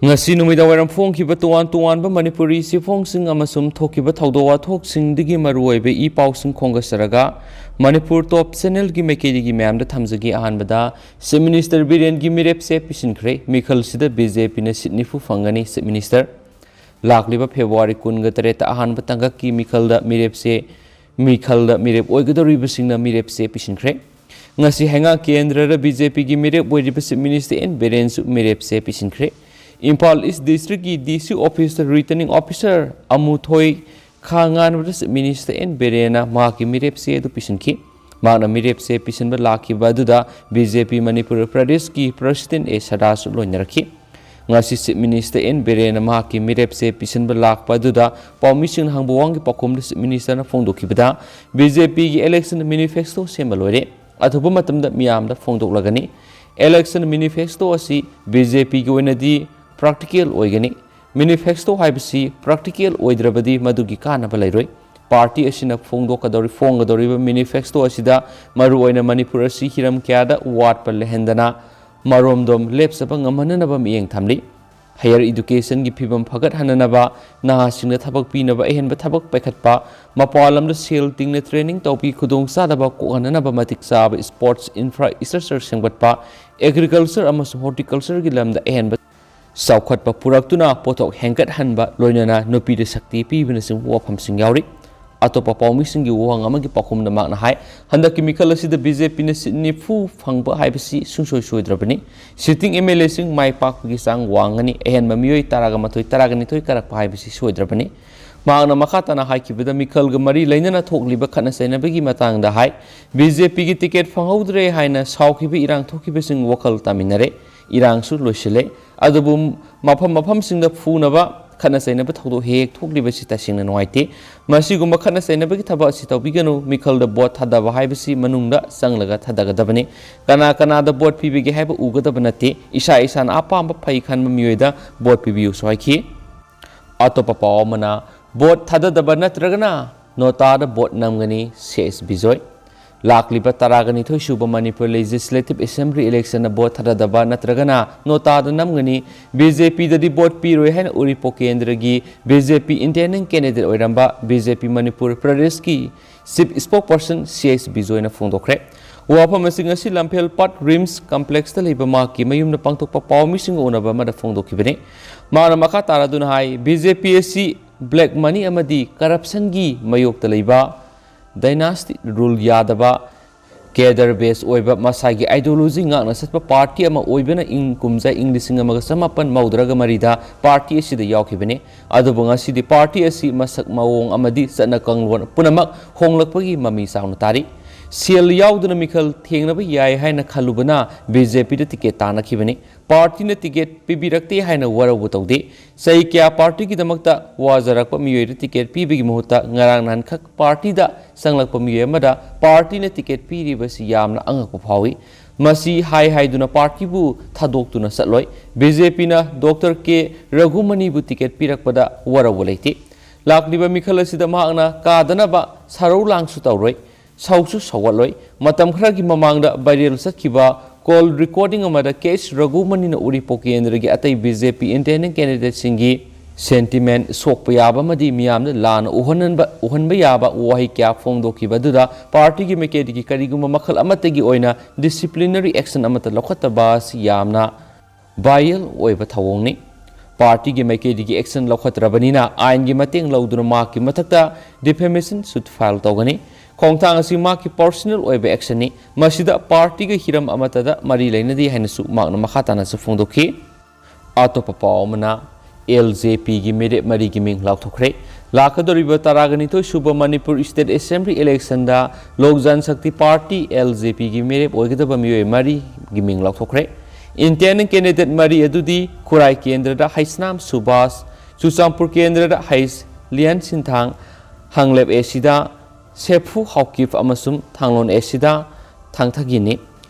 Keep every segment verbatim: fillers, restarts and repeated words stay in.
ꯉꯁꯤ ꯅꯨꯃꯤꯗꯥꯡꯋꯥꯏꯔꯝ ꯐꯣꯡꯈꯤꯕ ꯇꯣꯉꯥꯟ ꯇꯣꯉꯥꯟꯕ ꯃꯅꯤꯄꯨꯔꯤ ꯆꯦꯐꯣꯡꯁꯤꯡ ꯑꯃꯁꯨꯡ ꯊꯣꯛꯈꯤꯕ ꯊꯧꯗꯣꯛ ꯋꯥꯊꯣꯛꯁꯤꯡꯗꯒꯤ ꯃꯔꯨꯑꯣꯏꯕ ꯏ ꯄꯥꯎꯁꯤꯡ ꯈꯣꯝꯒꯠꯆꯔꯒ ꯃꯅꯤꯄꯨꯔ ꯇꯣꯞ ꯆꯦꯅꯦꯜꯒꯤ ꯃꯥꯏꯀꯩꯗꯒꯤ ꯃꯌꯥꯝꯗ ꯊꯝꯖꯒꯦ꯫ ꯑꯍꯥꯟꯕꯗ ꯆꯤꯐ ꯃꯤꯅꯤꯁꯇꯔ ꯕꯤꯔꯦꯟꯒꯤ ꯃꯤꯔꯦꯞꯁꯦ ꯄꯤꯁꯤꯟꯈ꯭ꯔꯦ꯫ ꯃꯤꯈꯜꯁꯤꯗ ꯕꯤ ꯖꯦ ꯄꯤꯅ ꯁꯤꯠ ꯅꯤꯐꯨ ꯐꯪꯒꯅꯤ꯫ ꯆꯤꯐ ꯃꯤꯅꯤꯁꯇꯔ ꯂꯥꯛꯂꯤꯕ ꯐꯦꯕ꯭ꯔꯨꯋꯥꯔꯤ ꯀꯨꯟꯒ ꯇꯔꯦꯠꯇ ꯑꯍꯥꯟꯕ ꯇꯥꯡꯀꯛꯀꯤ ꯃꯤꯈꯜꯗ ꯃꯤꯔꯦꯞꯁꯦ ꯃꯤꯈꯜꯗ ꯃꯤꯔꯦꯞ ꯑꯣꯏꯒꯗꯧꯔꯤꯕꯁꯤꯡꯅ ꯃꯤꯔꯦꯞꯁꯦ ꯄꯤꯁꯤꯟꯈ꯭ꯔꯦ꯫ ꯉꯁꯤ ꯍꯩꯉꯥꯡ ꯀꯦꯟꯗ꯭ꯔꯗ ꯕꯤ ꯖꯦ ꯄꯤꯒꯤ ꯃꯤꯔꯦꯞ ꯑꯣꯏꯔꯤꯕ ꯆꯤꯐ ꯃꯤꯅꯤꯁꯇꯔ ꯑꯦꯟ ꯕꯤꯔꯦꯟꯁꯨ ꯃꯤꯔꯦꯞꯁꯦ ꯄꯤꯁꯤꯟꯈ꯭ꯔꯦ꯫ ꯏꯝꯐꯥꯜ ꯏꯁ ꯗꯤꯁꯇ꯭ꯔꯤꯛꯀꯤ ꯗꯤ ꯁꯤ ꯑꯣꯐꯤꯁꯇ ꯔꯤꯇꯔꯅꯤꯡ ꯑꯣꯐꯤꯁꯔ ꯑꯃꯨꯊꯣꯏ ꯈꯥ ꯉꯥꯟꯕꯗ ꯆꯤꯐ ꯃꯤꯅꯤꯁꯇꯔ ꯑꯦꯟ ꯕꯤꯔꯦꯟꯅ ꯃꯍꯥꯛꯀꯤ ꯃꯤꯔꯦꯞꯁꯦ ꯑꯗꯨ ꯄꯤꯁꯤꯟꯈꯤ꯫ ꯃꯍꯥꯛꯅ ꯃꯤꯔꯦꯞꯁꯦ ꯄꯤꯁꯤꯟꯕ ꯂꯥꯛꯈꯤꯕ ꯑꯗꯨꯗ ꯕꯤ ꯖꯦ ꯄꯤ ꯃꯅꯤꯄꯨꯔ ꯄ꯭ꯔꯗꯦꯁꯀꯤ ꯄ꯭ꯔꯁꯤꯗꯦꯟ ꯑꯦ ꯁꯗꯥꯁꯨ ꯂꯣꯏꯅꯔꯛꯈꯤ꯫ ꯉꯁꯤ ꯆꯤꯐ ꯃꯤꯅꯤꯁꯇꯔ ꯑꯦꯟ ꯕꯤꯔꯦꯟꯅ ꯃꯍꯥꯛꯀꯤ ꯃꯤꯔꯦꯞꯁꯦ ꯄꯤꯁꯤꯟꯕ ꯂꯥꯛꯄ ꯑꯗꯨꯗ ꯄꯥꯎꯃꯤꯁꯤꯡꯅ ꯍꯪꯕ ꯋꯥꯍꯪꯒꯤ ꯄꯥꯎꯈꯨꯝꯗ ꯆꯤꯐ ꯃꯤꯅꯤꯁꯇꯔꯅ ꯐꯣꯡꯗꯣꯛꯈꯤꯕꯗ, ꯕꯤ ꯖꯦ ꯄꯤꯒꯤ ꯏꯂꯦꯛꯁꯟ ꯃꯦꯅꯤꯐꯦꯁꯇꯣ ꯁꯦꯝꯕ ꯂꯣꯏꯔꯦ꯫ ꯑꯊꯨꯕ ꯃꯇꯝꯗ ꯃꯤꯌꯥꯝꯗ ꯐꯣꯡꯗꯣꯛꯂꯒꯅꯤ꯫ ꯏꯂꯦꯛꯁꯟ ꯃꯦꯅꯤꯐꯦꯁꯇꯣ ꯑꯁꯤ ꯕꯤ ꯖꯦ ꯄꯤꯒꯤ ꯑꯣꯏꯅꯗꯤ ꯄ꯭ꯔꯥꯛꯇꯤꯀꯦꯜ ꯑꯣꯏꯒꯅꯤ꯫ ꯃꯦꯅꯤꯐꯦꯁꯇꯣ ꯍꯥꯏꯕꯁꯤ ꯄ꯭ꯔꯥꯛꯇꯤꯀꯦꯜ ꯑꯣꯏꯗ꯭ꯔꯕꯗꯤ ꯃꯗꯨꯒꯤ ꯀꯥꯟꯅꯕ ꯂꯩꯔꯣꯏ꯫ ꯄꯥꯔꯇꯤ ꯑꯁꯤꯅ ꯐꯣꯡꯗꯣꯛꯀꯗꯧꯔꯤ, ꯐꯣꯡꯒꯗꯧꯔꯤꯕ ꯃꯦꯅꯤꯐꯦꯁꯇꯣ ꯑꯁꯤꯗ ꯃꯔꯨꯑꯣꯏꯅ ꯃꯅꯤꯄꯨꯔ ꯑꯁꯤ ꯍꯤꯔꯝ ꯀꯌꯥꯗ ꯋꯥꯠꯄ ꯂꯩꯍꯟꯗꯅ ꯃꯔꯣꯝꯗꯣꯝ ꯂꯦꯞꯆꯕ ꯉꯝꯍꯟꯅꯅꯕ ꯃꯤꯠꯌꯦꯡ ꯊꯝꯂꯤ꯫ ꯍꯥꯌꯔ ꯏꯗꯨꯀꯦꯁꯟꯒꯤ ꯐꯤꯕꯝ ꯐꯒꯠꯍꯟꯅꯅꯕ, ꯅꯍꯥꯁꯤꯡꯗ ꯊꯕꯛ ꯄꯤꯅꯕ ꯑꯍꯦꯟꯕ ꯊꯕꯛ ꯄꯥꯏꯈꯠꯄ, ꯃꯄꯥꯟ ꯂꯝꯗ ꯁꯦꯜ ꯇꯤꯡꯅ ꯇ꯭ꯔꯦꯅꯤꯡ ꯇꯧꯕꯒꯤ ꯈꯨꯗꯣꯡꯆꯥꯗꯕ ꯀꯣꯛꯍꯟꯅꯅꯕ ꯃꯇꯤꯛ ꯆꯥꯕ ꯁ꯭ꯄꯣꯔꯠꯁ ꯏꯟꯐ꯭ꯔꯥ ꯏꯁꯇ꯭ꯔꯛꯆꯔ ꯁꯦꯝꯒꯠꯄ, ꯑꯦꯒ꯭ꯔꯤꯀꯜꯆꯔ ꯑꯃꯁꯨꯡ ꯍꯣꯔꯇꯤꯀꯜꯆꯔꯒꯤ ꯂꯝꯗ ꯑꯍꯦꯟꯕ ꯆꯥꯎꯈꯠꯄ ꯄꯨꯔꯛꯇꯨꯅ ꯄꯣꯠꯊꯣꯛ ꯍꯦꯟꯒꯠꯍꯟꯕ, ꯂꯣꯏꯅꯅ ꯅꯨꯄꯤꯗ ꯁꯛꯇꯤ ꯄꯤꯕꯅꯆꯤꯡꯕ ꯋꯥꯐꯝꯁꯤꯡ ꯌꯥꯎꯔꯤ꯫ ꯑꯇꯣꯞꯄ ꯄꯥꯎꯃꯤꯁꯤꯡꯒꯤ ꯋꯥꯍꯪ ꯑꯃꯒꯤ ꯄꯥꯎꯈꯨꯝꯗ ꯃꯍꯥꯛꯅ ꯍꯥꯏ, ꯍꯟꯗꯛꯀꯤ ꯃꯤꯈꯜ ꯑꯁꯤꯗ ꯕꯤ ꯖꯦ ꯄꯤꯅ ꯁꯤꯠ ꯅꯤꯐꯨ ꯐꯪꯕ ꯍꯥꯏꯕꯁꯤ ꯁꯨꯡꯁꯣꯏ ꯁꯣꯏꯗ꯭ꯔꯕꯅꯤ꯫ ꯁꯤꯇꯤꯡ ꯑꯦꯝ ꯑꯦꯜ ꯑꯦꯁꯤꯡ ꯃꯥꯏ ꯄꯥꯛꯄꯒꯤ ꯆꯥꯡ ꯋꯥꯡꯒꯅꯤ꯫ ꯑꯍꯦꯟꯕ ꯃꯤꯑꯣꯏ ꯇꯔꯥꯒ ꯃꯥꯊꯣꯏ, ꯇꯔꯥꯒ ꯅꯤꯊꯣꯏ ꯀꯥꯔꯛꯄ ꯍꯥꯏꯕꯁꯤ ꯁꯣꯏꯗ꯭ꯔꯕꯅꯤ꯫ ꯃꯍꯥꯛꯅ ꯃꯈꯥ ꯇꯥꯅ ꯍꯥꯏꯈꯤꯕꯗ, ꯃꯤꯈꯜꯒ ꯃꯔꯤ ꯂꯩꯅꯅ ꯊꯣꯛꯂꯤꯕ ꯈꯠꯅ ꯆꯩꯅꯕꯒꯤ ꯃꯇꯥꯡꯗ ꯍꯥꯏ, ꯕꯤ ꯖꯦ ꯄꯤꯒꯤ ꯇꯤꯀꯦꯠ ꯐꯪꯍꯧꯗ꯭ꯔꯦ ꯍꯥꯏꯅ ꯁꯥꯎꯈꯤꯕ ꯏꯔꯥꯡ ꯊꯣꯛꯈꯤꯕꯁꯤꯡ ꯋꯥꯈꯜ ꯇꯥꯃꯤꯟꯅꯔꯦ꯫ ꯏꯔꯥꯡꯁꯨ ꯂꯣꯏꯁꯤꯜꯂꯦ꯫ ꯑꯗꯨꯕꯨ ꯃꯐꯝ ꯃꯐꯝꯁꯤꯡꯗ ꯐꯨꯅꯕ, ꯈꯠꯅ ꯆꯩꯅꯕ ꯊꯧꯗꯣꯛ ꯍꯦꯛ ꯍꯦꯛ ꯊꯣꯛꯂꯤꯕꯁꯤ ꯇꯁꯦꯡꯅ ꯅꯨꯡꯉꯥꯏꯇꯦ꯫ ꯃꯁꯤꯒꯨꯝꯕ ꯈꯠꯅ ꯆꯩꯅꯕꯒꯤ ꯊꯕꯛ ꯑꯁꯤ ꯇꯧꯕꯤꯒꯅꯨ꯫ ꯃꯤꯈꯜꯗ ꯚꯣꯠ ꯊꯥꯗꯕ ꯍꯥꯏꯕꯁꯤ ꯃꯅꯨꯡꯗ ꯆꯪꯂꯒ ꯊꯥꯗꯒꯗꯕꯅꯤ꯫ ꯀꯅꯥ ꯀꯅꯥꯗ ꯚꯣꯠ ꯄꯤꯕꯒꯦ ꯍꯥꯏꯕ ꯎꯒꯗꯕ ꯅꯠꯇꯦ꯫ ꯏꯁꯥ ꯏꯁꯥꯅ ꯑꯄꯥꯝꯕ ꯐꯩ ꯈꯟꯕ ꯃꯤꯑꯣꯏꯗ ꯚꯣꯠ ꯄꯤꯕꯤꯌꯨꯁꯨ ꯍꯥꯏꯈꯤ꯫ ꯑꯇꯣꯞꯄ ꯄꯥꯎ ꯑꯃꯅ, ꯚꯣꯠ ꯊꯥꯗꯗꯕ ꯅꯠꯇ꯭ꯔꯒꯅ ꯅꯣꯇꯥꯗ ꯚꯣꯠ ꯅꯝꯒꯅꯤ, ꯁꯤ ꯑꯦꯁ ꯕꯤꯖꯣꯏ꯫ ꯂꯥꯛꯂꯤꯕ ꯇꯔꯥꯒ ꯅꯤꯊꯣꯏ ꯁꯨꯕ ꯃꯅꯤꯄꯨꯔ Legislative Assembly election ꯗ vote ꯊꯥꯗꯗꯕ ꯅꯠꯇ꯭ꯔꯒꯅ ꯅꯣꯇꯥꯗ ꯅꯝꯒꯅꯤ꯫ ꯕꯤ ꯖꯦ ꯄꯤ ꯗꯗꯤ vote ꯄꯤꯔꯣꯏ ꯍꯥꯏꯅ ꯎꯔꯤꯄꯣꯛ ꯀꯦꯟꯗ꯭ꯔꯒꯤ ꯕꯤ ꯖꯦ ꯄꯤ Independent candidate ꯑꯣꯏꯔꯝꯕ ꯕꯤ ꯖꯦ ꯄꯤ ꯃꯅꯤꯄꯨꯔ ꯄ꯭ꯔꯗꯦꯁꯀꯤ Chief Spokesperson ꯁꯤ ꯑꯩꯆ ꯕꯤꯖꯣꯏꯅ ꯐꯣꯡꯗꯣꯛꯈ꯭ꯔꯦ꯫ ꯋꯥꯐꯝ ꯑꯁꯤ ꯉꯁꯤ ꯂꯝꯐꯦꯜ ꯄꯥꯠ RIMS complex ꯇ ꯂꯩꯕ ꯃꯍꯥꯛꯀꯤ ꯃꯌꯨꯝꯗ ꯄꯥꯡꯊꯣꯛꯄ ꯄꯥꯎꯃꯤꯁꯤꯡꯒ ꯎꯅꯕ ꯑꯃꯗ ꯐꯣꯡꯗꯣꯛꯈꯤꯕꯅꯤ꯫ ꯃꯍꯥꯛꯅ ꯃꯈꯥ ꯇꯥꯔꯗꯨꯅ ꯍꯥꯏ, ꯕꯤ ꯖꯦ ꯄꯤ ꯑꯁꯤ black money ꯑꯃꯗꯤ corruption ꯒꯤ ꯃꯥꯌꯣꯛꯇ ꯂꯩꯕ, dynasty rule ꯌꯥꯗꯕ, cadre base ꯑꯣꯏꯕ, ꯃꯁꯥꯒꯤ ideology ꯉꯥꯛꯅ ꯆꯠꯄ party ꯑꯃ ꯑꯣꯏꯕꯅ ꯏꯪ ꯀꯨꯝꯖꯥ ꯏꯪ ꯂꯤꯁꯤꯡ ꯑꯃꯒ ꯆꯃꯥꯄꯟ ꯃꯧꯗ꯭ꯔꯥꯒ ꯃꯔꯤꯗ party ꯑꯁꯤꯗ ꯌꯥꯎꯈꯤꯕꯅꯤ꯫ ꯑꯗꯨꯕꯨ ꯉꯁꯤꯗꯤ party ꯑꯁꯤ ꯃꯁꯛ ꯃꯑꯣꯡ ꯑꯃꯗꯤ ꯆꯠꯅ ꯀꯥꯡꯂꯣꯟ ꯄꯨꯝꯅꯃꯛ ꯍꯣꯡꯂꯛꯄꯒꯤ ꯃꯃꯤ ꯆꯥꯎꯅ ꯇꯥꯔꯤ꯫ ꯁꯦꯜ ꯌꯥꯎꯗꯅ ꯃꯤꯈꯜ ꯊꯦꯡꯅꯕ ꯌꯥꯏ ꯍꯥꯏꯅ ꯈꯜꯂꯨꯕꯅ ꯕꯤ ꯖꯦ ꯄꯤꯗ ticket ꯇꯥꯟꯅꯈꯤꯕꯅꯤ꯫ Party ꯅ ticket ꯄꯤꯕꯤꯔꯛꯇꯦ ꯍꯥꯏꯅ ꯋꯥꯔꯧꯕ ꯇꯧꯗꯦ꯫ ꯆꯍꯤ ꯀꯌꯥ party ꯒꯤꯗꯃꯛꯇ ꯋꯥꯖꯔꯛꯄ ꯃꯤꯑꯣꯏꯗ ticket ꯄꯤꯕꯒꯤ ꯃꯍꯨꯠꯇ ꯉꯔꯥꯡ ꯅꯍꯥꯟꯈꯛ party ꯗ ꯆꯪꯂꯛꯄ ꯃꯤꯑꯣꯏ ꯑꯃꯗ party ꯅ ticket ꯄꯤꯔꯤꯕꯁꯤ ꯌꯥꯝꯅ ꯑꯉꯛꯄ ꯐꯥꯎꯏ꯫ ꯃꯁꯤ ꯍꯥꯏ ꯍꯥꯏꯗꯨꯅ party ꯕꯨ ꯊꯥꯗꯣꯛꯇꯨꯅ ꯆꯠꯂꯣꯏ꯫ ꯕꯤ ꯖꯦ ꯄꯤꯅ ꯗꯣꯛꯇꯔ ꯀꯦ ꯔꯘꯨꯃꯅꯤꯕꯨ ticket ꯄꯤꯔꯛꯄꯗ ꯋꯥꯔꯧꯕ ꯂꯩꯇꯦ꯫ ꯂꯥꯛꯂꯤꯕ ꯃꯤꯈꯜ ꯑꯁꯤꯗ ꯃꯍꯥꯛꯅ ꯀꯥꯗꯅꯕ ꯁꯔꯧ ꯂꯥꯡꯁꯨ ꯇꯧꯔꯣꯏ, ꯁꯧꯁꯨ ꯁꯧꯒꯠꯂꯣꯏ꯫ ꯃꯇꯝ ꯈꯔꯒꯤ ꯃꯃꯥꯡꯗ viral ꯆꯠꯈꯤꯕ call recording ꯑꯃꯗ ꯀꯦ ꯑꯦꯁ ꯔꯘꯨꯃꯅꯤꯅ ꯎꯔꯤꯄꯣꯛ ꯀꯦꯟꯗ꯭ꯔꯒꯤ ꯑꯇꯩ ꯕꯤ ꯖꯦ ꯄꯤ Independent candidate ꯁꯤꯡꯒꯤ sentiment ꯁꯣꯛꯄ ꯌꯥꯕ ꯑꯃꯗꯤ ꯃꯤꯌꯥꯝꯗ ꯂꯥꯟꯅ ꯎꯍꯟꯍꯟꯕ, ꯎꯍꯟꯕ ꯌꯥꯕ ꯋꯥꯍꯩ ꯀꯌꯥ ꯐꯣꯡꯗꯣꯛꯈꯤꯕ ꯑꯗꯨꯗ party ꯒꯤ ꯃꯥꯏꯀꯩꯗꯒꯤ ꯀꯔꯤꯒꯨꯝꯕ ꯃꯈꯜ ꯑꯃꯠꯇꯒꯤ ꯑꯣꯏꯅ disciplinary action ꯑꯃꯠꯇ ꯂꯧꯈꯠꯇꯕ ꯑꯁꯤ ꯌꯥꯝꯅ viral ꯑꯣꯏꯕ ꯊꯧꯑꯣꯡꯅꯤ꯫ Party ꯒꯤ ꯃꯥꯏꯀꯩꯗꯒꯤ action ꯂꯧꯈꯠꯇ꯭ꯔꯕꯅꯤꯅ ꯑꯥꯏꯟꯒꯤ ꯃꯇꯦꯡ ꯂꯧꯗꯨꯅ ꯃꯍꯥꯛꯀꯤ ꯃꯊꯛꯇ defamation suit file ꯇꯧꯒꯅꯤ꯫ ꯈꯣꯡꯊꯥꯡ ꯑꯁꯤ ꯃꯍꯥꯛꯀꯤ personal ꯑꯣꯏꯕ action ꯅꯤ꯫ ꯃꯁꯤꯗ party ꯒ ꯍꯤꯔꯝ ꯑꯃꯠꯇꯗ ꯃꯔꯤ ꯂꯩꯅꯗꯦ ꯍꯥꯏꯅꯁꯨ ꯃꯍꯥꯛꯅ ꯃꯈꯥ ꯇꯥꯅꯁꯨ ꯐꯣꯡꯗꯣꯛꯈꯤ꯫ ꯑꯇꯣꯞꯄ ꯄꯥꯎ ꯑꯃꯅ, ꯑꯦꯜ ꯖꯦ ꯄꯤ ꯒꯤ ꯃꯤꯔꯦꯞ ꯃꯔꯤꯒꯤ ꯃꯤꯡ ꯂꯥꯎꯊꯣꯛꯈ꯭ꯔꯦ꯫ ꯂꯥꯛꯀꯗꯧꯔꯤꯕ ꯇꯔꯥꯒ ꯅꯤꯊꯣꯏ ꯁꯨꯕ ꯃꯅꯤꯄꯨꯔ state assembly election ꯗ ꯂꯣꯛ ꯖꯟ ꯁꯛꯇꯤ party, ꯑꯦꯜ ꯖꯦ ꯄꯤ ꯒꯤ ꯃꯤꯔꯦꯞ ꯑꯣꯏꯒꯗꯕ ꯃꯤꯑꯣꯏ ꯃꯔꯤꯒꯤ ꯃꯤꯡ ꯂꯥꯎꯊꯣꯛꯈ꯭ꯔꯦ꯫ Independent candidate ꯃꯔꯤ ꯑꯗꯨꯗꯤ ꯈꯨꯔꯥꯏ ꯀꯦꯟꯗ꯭ꯔꯗ ꯍꯩꯁꯅꯥꯝ ꯁꯨꯕꯥꯁ, ꯆꯨꯔꯆꯥꯟꯄꯨꯔ ꯀꯦꯟꯗ꯭ꯔꯗ ꯍꯩꯁ ꯂꯤꯌꯟ ꯁꯤꯟꯊꯥꯡ, ꯍꯥꯡꯂꯦꯞ ꯑꯦꯁꯤꯗ ꯁꯦꯐꯨ ꯍꯥꯎꯀꯤꯞ ꯑꯃꯁꯨꯡ ꯊꯥꯡꯂꯣꯟ ꯑꯦꯁꯤꯗ ꯊꯥꯡꯊꯒꯤꯅꯤ꯫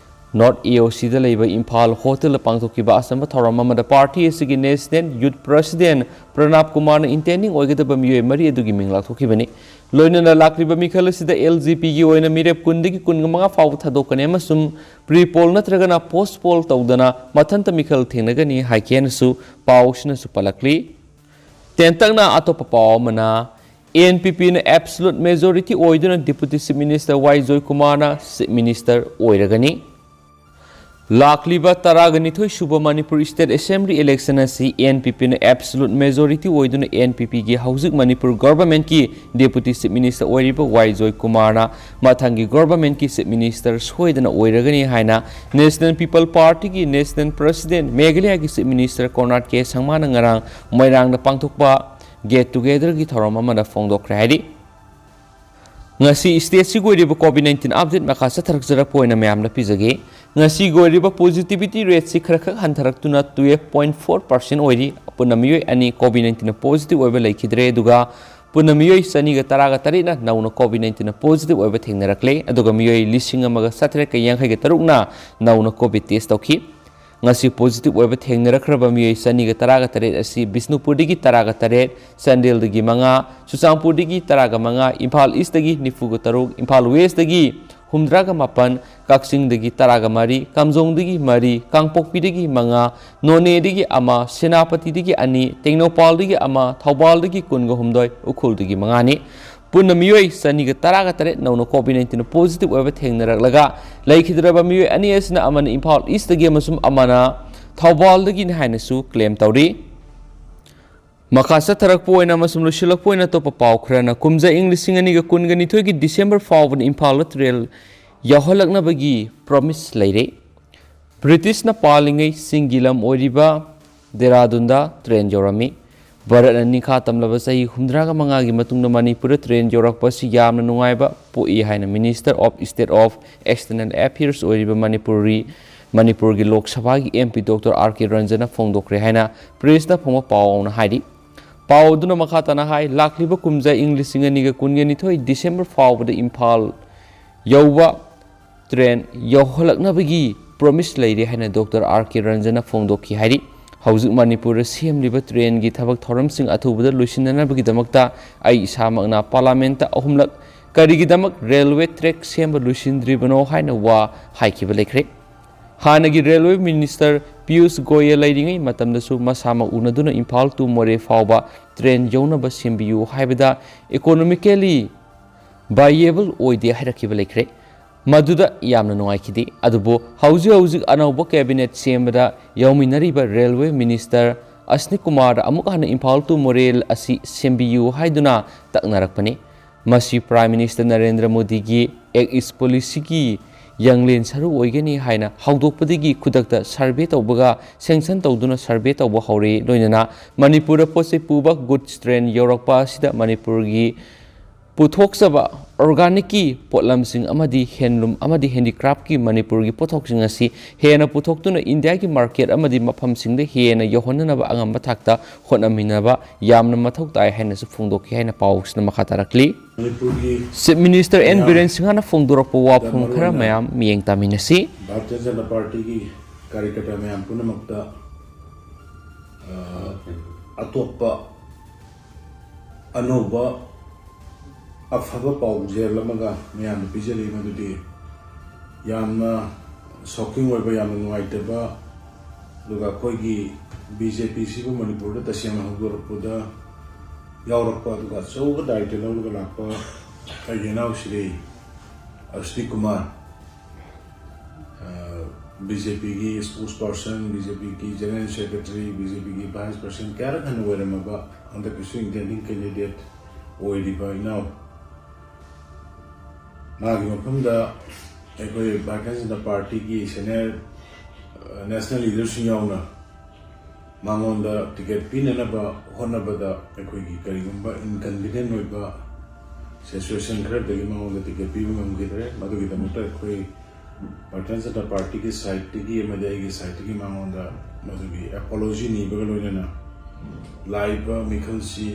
ꯅꯣꯔꯠ ꯑꯦ ꯑꯣ ꯁꯤꯗ ꯂꯩꯕ ꯏꯝꯐꯥꯜ ꯍꯣꯇꯦꯜꯗ ꯄꯥꯡꯊꯣꯛꯈꯤꯕ ꯑꯆꯝꯕ ꯊꯧꯔꯝ ꯑꯃꯗ ꯄꯥꯔꯇꯤ ꯑꯁꯤꯒꯤ ꯅꯦꯁꯅꯦꯜ ꯌꯨꯠ ꯄ꯭ꯔꯁꯤꯗꯦꯟ ꯄ꯭ꯔꯅꯥꯕ ꯀꯨꯃꯥꯔꯅ ꯏꯟꯇꯦꯟꯗꯤꯡ ꯑꯣꯏꯒꯗꯕ ꯃꯤꯑꯣꯏ ꯃꯔꯤ ꯑꯗꯨꯒꯤ ꯃꯤꯡ ꯂꯥꯎꯊꯣꯛꯈꯤꯕꯅꯤ꯫ ꯂꯣꯏꯅꯅ ꯂꯥꯛꯂꯤꯕ ꯃꯤꯈꯜ ꯑꯁꯤꯗ ꯑꯦꯜ ꯖꯤ ꯄꯤꯒꯤ ꯑꯣꯏꯅ ꯃꯤꯔꯦꯞ ꯀꯨꯟꯗꯒꯤ ꯀꯨꯟꯃꯉꯥ ꯐꯥꯎꯕ ꯊꯥꯗꯣꯛꯀꯅꯤ ꯑꯃꯁꯨꯡ ꯄ꯭ꯔꯤ ꯄꯣꯜ ꯅꯠꯇ꯭ꯔꯒꯅ ꯄꯣꯁ ꯄꯣꯜ ꯇꯧꯗꯅ ꯃꯊꯟꯇ ꯃꯤꯈꯜ ꯊꯦꯡꯅꯒꯅꯤ ꯍꯥꯏꯈꯤ ꯍꯥꯏꯅꯁꯨ ꯄꯥꯎ ꯑꯁꯤꯅꯁꯨ ꯄꯜꯂꯛꯂꯤ꯫ ꯇꯦꯟꯇꯛꯅ ꯑꯇꯣꯞꯄ ꯄꯥꯎ ꯑꯃꯅ, ꯑꯦꯟ ꯄꯤ ꯄꯤꯅ ꯑꯦꯕꯁꯣꯂꯨꯠ ꯃꯦꯖꯣꯔꯤꯇꯤ ꯑꯣꯏꯗꯨꯅ ꯗꯤꯄꯨꯇꯤ ꯆꯤꯐ ꯃꯤꯅꯤꯁꯇꯔ ꯋꯥꯏ ꯖꯣꯏꯀꯨꯃꯥꯔꯅ ꯆꯤꯐ ꯃꯤꯅꯤꯁꯇꯔ ꯑꯣꯏꯔꯒꯅꯤ꯫ ꯂꯥꯛꯂꯤꯕ ꯇꯔꯥꯒ ꯅꯤꯊꯣꯏ ꯁꯨꯕ ꯃꯅꯤꯄꯨꯔ ꯁ꯭ꯇꯦꯠ ꯑꯦꯁꯦꯝꯕ꯭ꯂꯤ ꯏꯂꯦꯛꯁꯟ ꯑꯁꯤ ꯑꯦꯟ ꯄꯤ ꯄꯤꯅ ꯑꯦꯕꯁꯣꯂꯨꯠ ꯃꯦꯖꯣꯔꯤꯇꯤ ꯑꯣꯏꯗꯨꯅ ꯑꯦꯟ ꯄꯤ ꯄꯤꯒꯤ ꯍꯧꯖꯤꯛ ꯃꯅꯤꯄꯨꯔ ꯒꯣꯚꯔꯟꯃꯦꯟꯠꯀꯤ ꯗꯤꯄꯨꯇꯤ ꯆꯤꯐ ꯃꯤꯅꯤꯁꯇꯔ ꯑꯣꯏꯔꯤꯕ ꯋꯥꯏ ꯖꯣꯏꯀꯨꯃꯥꯔꯅ ꯃꯊꯪꯒꯤ ꯒꯣꯚꯔꯟꯃꯦꯟꯠꯀꯤ ꯆꯤꯐ ꯃꯤꯅꯤꯁꯇꯔ ꯁꯣꯏꯗꯅ ꯑꯣꯏꯔꯒꯅꯤ ꯍꯥꯏꯅ ꯅꯦꯁꯅꯦꯜ ꯄꯤꯄꯜ ꯄꯥꯔꯇꯤꯒꯤ ꯅꯦꯁꯅꯦꯜ ꯄ꯭ꯔꯁꯤꯗꯦꯟꯠ, ꯃꯦꯘꯥꯂꯌꯥꯒꯤ ꯆꯤꯐ ꯃꯤꯅꯤꯁꯇꯔ ꯀꯣꯅꯔꯥꯗ ꯀꯦ ꯁꯪꯃꯥꯅ ꯉꯔꯥꯡ ꯃꯣꯏꯔꯥꯡꯗ ꯄꯥꯡꯊꯣꯛꯄ ꯒꯦꯠ ꯇꯨꯒꯦꯗꯔꯒꯤ ꯊꯧꯔꯝ ꯑꯃꯗ ꯐꯣꯡꯗꯣꯛꯈ꯭ꯔꯦ ꯍꯥꯏꯔꯤ꯫ ꯉꯁꯤ ꯁ꯭ꯇꯦꯠꯁꯤꯒꯤ ꯑꯣꯏꯔꯤꯕ ꯀꯣꯚꯤꯗ ꯅꯥꯏꯟꯇꯤꯟ ꯑꯞꯗꯦꯠ ꯃꯈꯥ ꯆꯠꯊꯔꯛꯆꯔꯛꯄ ꯑꯣꯏꯅ ꯃꯌꯥꯝꯗ ꯄꯤꯖꯒꯦ꯫ ꯉꯁꯤꯒꯤ ꯑꯣꯏꯔꯤꯕ ꯄꯣꯖꯤꯇꯤꯚꯤꯇꯤ ꯔꯦꯠꯁꯤ ꯈꯔꯈꯛ ꯍꯟꯊꯔꯛꯇꯨꯅ ꯇꯨꯌꯦꯜꯐ ꯄꯣꯏꯟꯠ ꯐꯣꯔ ꯄꯥꯔꯁꯦꯟꯠ ꯑꯣꯏꯔꯤ꯫ ꯑꯄꯨꯟꯅ ꯃꯤꯑꯣꯏ ꯑꯅꯤ ꯀꯣꯚꯤꯗ ꯅꯥꯏꯟꯇꯤꯟꯅ ꯄꯣꯖꯤꯇꯤꯚ ꯑꯣꯏꯕ ꯂꯩꯈꯤꯗ꯭ꯔꯦ, ꯑꯗꯨꯒ ꯄꯨꯟꯅ ꯃꯤꯑꯣꯏ ꯆꯅꯤꯒ ꯇꯔꯥꯒ ꯇꯔꯦꯠꯅ ꯅꯧꯅ ꯀꯣꯚꯤꯗ ꯅꯥꯏꯟꯇꯤꯟꯅ ꯄꯣꯖꯤꯇꯤꯚ ꯑꯣꯏꯕ ꯊꯦꯡꯅꯔꯛꯂꯦ, ꯑꯗꯨꯒ ꯃꯤꯑꯣꯏ ꯂꯤꯁꯤꯡ ꯑꯃꯒ ꯆꯥꯇ꯭ꯔꯦꯠꯀ ꯌꯥꯡꯈꯩꯒ ꯇꯔꯨꯛꯅ ꯅꯧꯅ ꯀꯣꯚꯤꯗ ꯇꯦꯁ ꯇꯧꯈꯤ꯫ ꯉꯁꯤ ꯄꯣꯖꯤꯇꯤꯚ ꯑꯣꯏꯕ ꯊꯦꯡꯅꯔꯛꯈ꯭ꯔꯕ ꯃꯤꯑꯣꯏ ꯆꯅꯤꯒ ꯇꯔꯥꯒ ꯇꯔꯦꯠ ꯑꯁꯤ ꯕꯤꯁꯅꯨꯄꯨꯔꯗꯒꯤ ꯇꯔꯥꯒ ꯇꯔꯦꯠ, ꯆꯥꯟꯗꯦꯜꯗꯒꯤ ꯃꯉꯥ, ꯆꯨꯔꯆꯥꯟꯄꯨꯔꯗꯒꯤ ꯇꯔꯥꯒ ꯃꯉꯥ, ꯏꯝꯐꯥꯜ ꯏꯁ꯭ꯠꯇꯒꯤ ꯅꯤꯐꯨꯒ ꯇꯔꯨꯛ, ꯏꯝꯐꯥꯜ ꯋꯦꯁ꯭ꯠꯇꯒꯤ ꯍꯨꯝꯗ꯭ꯔꯥꯒ ꯃꯥꯄꯟ, ꯀꯛꯆꯤꯡꯗꯒꯤ ꯇꯔꯥꯒ ꯃꯔꯤ, ꯀꯥꯝꯖꯣꯡꯗꯒꯤ ꯃꯔꯤ, ꯀꯥꯡꯄꯣꯛꯄꯤꯗꯒꯤ ꯃꯉꯥ, ꯅꯣꯅꯦꯗꯒꯤ ꯑꯃ, ꯁꯦꯅꯥꯄꯇꯤꯗꯒꯤ ꯑꯅꯤ, ꯇꯦꯡꯅꯧꯄꯥꯜꯗꯒꯤ ꯑꯃ, ꯊꯧꯕꯥꯜꯗꯒꯤ ꯀꯨꯟꯒ ꯍꯨꯝꯗꯣꯏ, ꯎꯈ꯭ꯔꯨꯜꯗꯒꯤ ꯃꯉꯥꯅꯤ꯫ ꯄꯨꯟꯅ ꯃꯤꯑꯣꯏ ꯆꯅꯤꯒ ꯇꯔꯥꯒ ꯇꯔꯦꯠ ꯅꯧꯅ ꯀꯣꯚꯤꯗ ꯅꯥꯏꯟꯇꯤꯟ ꯄꯣꯖꯤꯇꯤꯚ ꯑꯣꯏꯕ ꯊꯦꯡꯅꯔꯛꯂꯒ, ꯂꯩꯈꯤꯗ꯭ꯔꯕ ꯃꯤꯑꯣꯏ ꯑꯅꯤ ꯑꯁꯤꯅ ꯑꯃꯅ ꯏꯝꯐꯥꯜ ꯏꯁ꯭ꯠꯇꯒꯤ ꯑꯃꯁꯨꯡ ꯑꯃꯅ ꯊꯧꯕꯥꯜꯗꯒꯤꯅꯤ ꯍꯥꯏꯅꯁꯨ ꯀ꯭ꯂꯦꯝ ꯇꯧꯔꯤ꯫ ꯃꯈꯥ ꯆꯠꯊꯔꯛꯄ ꯑꯣꯏꯅ ꯑꯃꯁꯨꯡ ꯂꯣꯏꯁꯤꯜꯂꯛꯄ ꯑꯣꯏꯅ ꯑꯇꯣꯞꯄ ꯄꯥꯎ ꯈꯔꯅ, ꯀꯨꯝꯖꯥ ꯏꯪ ꯂꯤꯁꯤꯡ ꯑꯅꯤꯒ ꯀꯨꯟꯒ ꯅꯤꯊꯣꯏꯒꯤ ꯗꯤꯁꯦꯝꯕꯔ ꯐꯥꯎꯕꯗ ꯏꯝꯐꯥꯜꯗ ꯇ꯭ꯔꯦꯟ ꯌꯥꯎꯍꯜꯂꯛꯅꯕꯒꯤ ꯄ꯭ꯔꯣꯃꯤꯁ ꯂꯩꯔꯦ꯫ ꯕ꯭ꯔꯤꯇꯤꯁꯅ ꯄꯥꯜꯂꯤꯉꯩ ꯆꯤꯡꯒꯤ ꯂꯝ ꯑꯣꯏꯔꯤꯕ ꯗꯦꯔꯥꯗꯨꯟꯗ ꯇ꯭ꯔꯦꯟ ꯌꯧꯔꯝꯃꯤ꯫ ꯚꯥꯔꯠꯅ ꯅꯤꯡꯈꯥ ꯇꯝꯂꯕ ꯆꯍꯤ ꯍꯨꯝꯗ꯭ꯔꯥꯒ ꯃꯉꯥꯒꯤ ꯃꯇꯨꯡꯗ ꯃꯅꯤꯄꯨꯔꯗ ꯇ꯭ꯔꯦꯟ ꯌꯧꯔꯛꯄ ꯑꯁꯤ ꯌꯥꯝꯅ ꯅꯨꯡꯉꯥꯏꯕ ꯄꯣꯛꯏ ꯍꯥꯏꯅ Minister of State of External Affairs ꯑꯣꯏꯔꯤꯕ ꯃꯅꯤꯄꯨꯔꯤ, ꯃꯅꯤꯄꯨꯔꯒꯤ ꯂꯣꯛ ꯁꯚꯥꯒꯤ M P Doctor R K Ranjan ꯅ ꯐꯣꯡꯗꯣꯛꯈ꯭ꯔꯦ ꯍꯥꯏꯅ ꯄ꯭ꯔꯦꯁꯇ ꯐꯣꯡꯕ ꯄꯥꯎꯅ ꯍꯥꯏꯔꯤ꯫ ꯄꯥꯎ ꯑꯗꯨꯅ ꯃꯈꯥ ꯇꯥꯅ ꯍꯥꯏ, ꯂꯥꯛꯂꯤꯕ ꯀꯨꯝꯖꯥ ꯏꯪ ꯂꯤꯁꯤꯡ ꯑꯅꯤꯒ ꯀꯨꯟꯒ ꯅꯤꯊꯣꯏ ꯗꯤꯁꯦꯝꯕꯔ ꯐꯥꯎꯕꯗ ꯏꯝꯐꯥꯜ ꯌꯧꯕ ꯇ꯭ꯔꯦꯟ ꯌꯧꯍꯜꯂꯛꯅꯕꯒꯤ ꯄ꯭ꯔꯣꯃꯤꯁ ꯂꯩꯔꯦ ꯍꯥꯏꯅ ꯗꯣꯛꯇꯔ ꯑꯥꯔ ꯀꯦ ꯔꯟꯖꯟꯅ ꯐꯣꯡꯗꯣꯛꯈꯤ ꯍꯥꯏꯔꯤ꯫ ꯍꯧꯖꯤꯛ ꯃꯅꯤꯄꯨꯔꯗ ꯁꯦꯝꯂꯤꯕ ꯇ꯭ꯔꯦꯟꯒꯤ ꯊꯕꯛ ꯊꯧꯔꯝꯁꯤꯡ ꯑꯊꯨꯕꯗ ꯂꯣꯏꯁꯤꯟꯅꯅꯕꯒꯤꯗꯃꯛꯇ ꯑꯩ ꯏꯁꯥꯃꯛꯅ ꯄꯥꯔꯂꯥꯃꯦꯟꯠꯇ ꯑꯍꯨꯝꯂꯛ ꯀꯔꯤꯒꯤꯗꯃꯛ ꯔꯦꯜꯋꯦ ꯇ꯭ꯔꯦꯛ ꯁꯦꯝꯕ ꯂꯣꯏꯁꯤꯟꯗ꯭ꯔꯤꯕꯅꯣ ꯍꯥꯏꯅ ꯋꯥ ꯍꯥꯏꯈꯤꯕ ꯂꯩꯈ꯭ꯔꯦ꯫ ꯍꯥꯟꯅꯒꯤ ꯔꯦꯜꯋꯦ ꯃꯤꯅꯤꯁꯇꯔ ꯄꯤꯌꯨꯁ ꯒꯣꯌꯦꯜ ꯂꯩꯔꯤꯉꯩ ꯃꯇꯝꯗꯁꯨ ꯃꯁꯥꯃꯛ ꯎꯅꯗꯨꯅ ꯏꯝꯐꯥꯜ ꯇꯨ ꯃꯣꯔꯦ ꯐꯥꯎꯕ ꯇ꯭ꯔꯦꯟ ꯌꯧꯅꯕ ꯁꯦꯝꯕꯤꯌꯨ ꯍꯥꯏꯕꯗ ꯏꯀꯣꯅꯣꯃꯤꯀꯦꯂꯤ ꯚꯥꯏꯌꯦꯕꯜ ꯑꯣꯏꯗꯦ ꯍꯥꯏꯔꯛꯈꯤꯕ ꯂꯩꯈ꯭ꯔꯦ꯫ ꯃꯗꯨꯗ ꯌꯥꯝꯅ ꯅꯨꯡꯉꯥꯏꯈꯤꯗꯦ꯫ ꯑꯗꯨꯕꯨ ꯍꯧꯖꯤꯛ ꯍꯧꯖꯤꯛ ꯑꯅꯧꯕ ꯀꯦꯕꯤꯅꯦꯠ ꯁꯦꯝꯕꯗ ꯌꯥꯎꯃꯤꯟꯅꯔꯤꯕ ꯔꯦꯜꯋꯦ ꯃꯤꯅꯤꯁꯇꯔ ꯑꯁꯅꯤ ꯀꯨꯃꯥꯔꯗ ꯑꯃꯨꯛ ꯍꯟꯅ ꯏꯝꯐꯥꯜ ꯇꯨ ꯃꯣꯔꯦ ꯑꯁꯤ ꯁꯦꯝꯕꯤꯌꯨ ꯍꯥꯏꯗꯨꯅ ꯇꯛꯅꯔꯛꯄꯅꯤ꯫ ꯃꯁꯤ ꯄ꯭ꯔꯥꯏꯝ ꯃꯤꯅꯤꯁꯇꯔ ꯅꯔꯦꯟꯗ꯭ꯔ ꯃꯣꯗꯤꯒꯤ ꯑꯦꯛ ꯏꯁ ꯄꯣꯂꯤꯁꯤꯒꯤ ꯌꯥꯡꯂꯦꯟ ꯁꯔꯨ ꯑꯣꯏꯒꯅꯤ ꯍꯥꯏꯅ ꯍꯧꯗꯣꯛꯄꯗꯒꯤ ꯈꯨꯗꯛꯇ ꯁꯔꯚꯦ ꯇꯧꯕꯒ, ꯁꯦꯡꯁꯟ ꯇꯧꯗꯨꯅ ꯁꯔꯚꯦ ꯇꯧꯕ ꯍꯧꯔꯦ꯫ ꯂꯣꯏꯅꯅ ꯃꯅꯤꯄꯨꯔꯗ ꯄꯣꯠ ꯆꯩ ꯄꯨꯕ ꯒꯨꯗꯁ ꯇ꯭ꯔꯦꯟ ꯌꯧꯔꯛꯄ ꯑꯁꯤꯗ ꯃꯅꯤꯄꯨꯔꯒꯤ ꯄꯨꯊꯣꯛꯆꯕ ꯑꯣꯔꯒꯥꯅꯤꯛꯀꯤ ꯄꯣꯠꯂꯝꯁꯤꯡ ꯑꯃꯗꯤ ꯍꯦꯟꯂꯨꯝ ꯑꯃꯗꯤ ꯍꯦꯟꯗꯤꯀ꯭ꯔꯥꯐꯀꯤ ꯃꯅꯤꯄꯨꯔꯒꯤ ꯄꯣꯠꯊꯣꯛꯁꯤꯡ ꯑꯁꯤ ꯍꯦꯟꯅ ꯄꯨꯊꯣꯛꯇꯨꯅ ꯏꯟꯗꯤꯌꯥꯒꯤ ꯃꯥꯔꯀꯦꯠ ꯑꯃꯗꯤ ꯃꯐꯝꯁꯤꯡꯗ ꯍꯦꯟꯅ ꯌꯧꯍꯟꯅꯅꯕ ꯑꯉꯝꯕ ꯊꯥꯛꯇ ꯍꯣꯠꯅꯃꯤꯟꯅꯕ ꯌꯥꯝꯅ ꯃꯊꯧ ꯇꯥꯏ ꯍꯥꯏꯅꯁꯨ ꯐꯣꯡꯗꯣꯛꯈꯤ ꯍꯥꯏꯅ ꯄꯥꯎꯁꯤꯅ ꯃꯈꯥ ꯇꯥꯔꯛꯂꯤ꯫ ꯃꯅꯤꯄꯨꯔꯒꯤ ꯆꯤꯐ ꯃꯤꯅꯤꯁꯇꯔ ꯑꯦꯟ ꯃꯌꯥꯝ, ꯕꯤꯔꯦꯟ ꯁꯤꯡꯍꯅ ꯐꯣꯡꯗꯣꯔꯛꯄ ꯋꯥꯐꯝ ꯃꯔꯨ ꯈꯔ ꯑꯣꯏꯅ ꯃꯌꯥꯝ ꯃꯤꯠꯌꯦꯡ ꯇꯥꯃꯤꯟꯅꯁꯤ꯫ ꯚꯥꯔꯇꯤꯌ ꯖꯅꯇꯥ ꯄꯥꯔꯇꯤꯒꯤ ꯀꯥꯔꯌꯀꯔꯇꯥ ꯃꯌꯥꯝ ꯄꯨꯝꯅꯃꯛꯇ ꯑ, ꯑꯇꯣꯞꯄ ꯑꯅꯧꯕ ꯑꯐꯕ ꯄꯥꯎꯖꯦꯜ ꯑꯃꯒ ꯃꯌꯥꯝꯗ ꯄꯤꯖꯔꯤ꯫ ꯃꯗꯨꯗꯤ ꯌꯥꯝꯅ ꯁꯣꯀꯤꯡ ꯑꯣꯏꯕ, ꯌꯥꯝꯅ ꯅꯨꯡꯉꯥꯏꯇꯕ, ꯑꯗꯨꯒ ꯑꯩꯈꯣꯏꯒꯤ ꯕꯤ ꯖꯦ ꯄꯤꯁꯤꯕꯨ ꯃꯅꯤꯄꯨꯔꯗ ꯇꯁꯦꯡꯅ ꯍꯧꯗꯣꯔꯛꯄꯗ ꯌꯥꯎꯔꯛꯄ ꯑꯗꯨꯒ ꯑꯆꯧꯕ ꯗꯥꯏꯇ꯭ꯋ ꯂꯧꯔꯒ ꯂꯥꯛꯄ ꯑꯩꯒꯤ ꯏꯅꯥꯎ ꯁ꯭ꯔꯤ ꯑꯁꯅꯤ ꯀꯨꯃꯥꯔ, ꯕꯤ ꯖꯦ ꯄꯤꯒꯤ ꯁ꯭ꯄꯣꯛꯁ ꯄꯥꯔꯁꯟ, ꯕꯤ ꯖꯦ ꯄꯤꯒꯤ ꯖꯦꯅꯔꯦꯜ ꯁꯦꯀ꯭ꯔꯦꯇꯔꯤ, ꯕꯤ ꯖꯦ ꯄꯤꯒꯤ ꯚꯥꯏꯁ ꯄ꯭ꯔꯁꯤꯗꯦꯟꯠ ꯀꯌꯥꯔꯛ ꯍꯟꯅ ꯑꯣꯏꯔꯝꯃꯕ, ꯍꯟꯗꯛꯀꯤꯁꯨ ꯏꯟꯗꯤꯌꯥ ꯀꯦꯟꯗꯤꯗꯦꯠ ꯑꯣꯏꯔꯤꯕ ꯏꯅꯥꯎ, ꯃꯥꯒꯤ ꯃꯐꯝꯗ ꯑꯩꯈꯣꯏ ꯚꯥꯔꯇꯤꯌ ꯖꯅꯇꯥ ꯄꯥꯔꯇꯤꯒꯤ ꯁꯦꯅꯤꯌꯔ ꯅꯦꯁꯅꯦꯜ ꯂꯤꯗꯔꯁꯤꯡ ꯌꯥꯎꯅ ꯃꯉꯣꯟꯗ ꯇꯤꯀꯦꯠ ꯄꯤꯅꯅꯕ ꯍꯣꯠꯅꯕꯗ ꯑꯩꯈꯣꯏꯒꯤ ꯀꯔꯤꯒꯨꯝꯕ ꯏꯟꯀꯟꯚꯤꯅꯤꯌꯦꯟꯠ ꯑꯣꯏꯕ ꯁꯤꯆꯨꯋꯦꯁꯟ ꯈꯔꯗꯒꯤ ꯃꯉꯣꯟꯗ ꯇꯤꯀꯦꯠ ꯄꯤꯕ ꯉꯝꯈꯤꯗ꯭ꯔꯦ꯫ ꯃꯗꯨꯒꯤꯗꯃꯛꯇ ꯑꯩꯈꯣꯏ ꯚꯥꯔꯇꯤꯌ ꯖꯅꯇꯥ ꯄꯥꯔꯇꯤꯒꯤ ꯁꯥꯏꯠꯇꯒꯤ ꯑꯃꯗꯤ ꯑꯩꯒꯤ ꯁꯥꯏꯠꯇꯒꯤ ꯃꯉꯣꯟꯗ ꯃꯗꯨꯒꯤ ꯑꯦꯄꯣꯂꯣꯖꯤ ꯅꯤꯕꯒ ꯂꯣꯏꯅꯅ ꯂꯥꯛꯏꯕ ꯃꯤꯈꯜꯁꯤ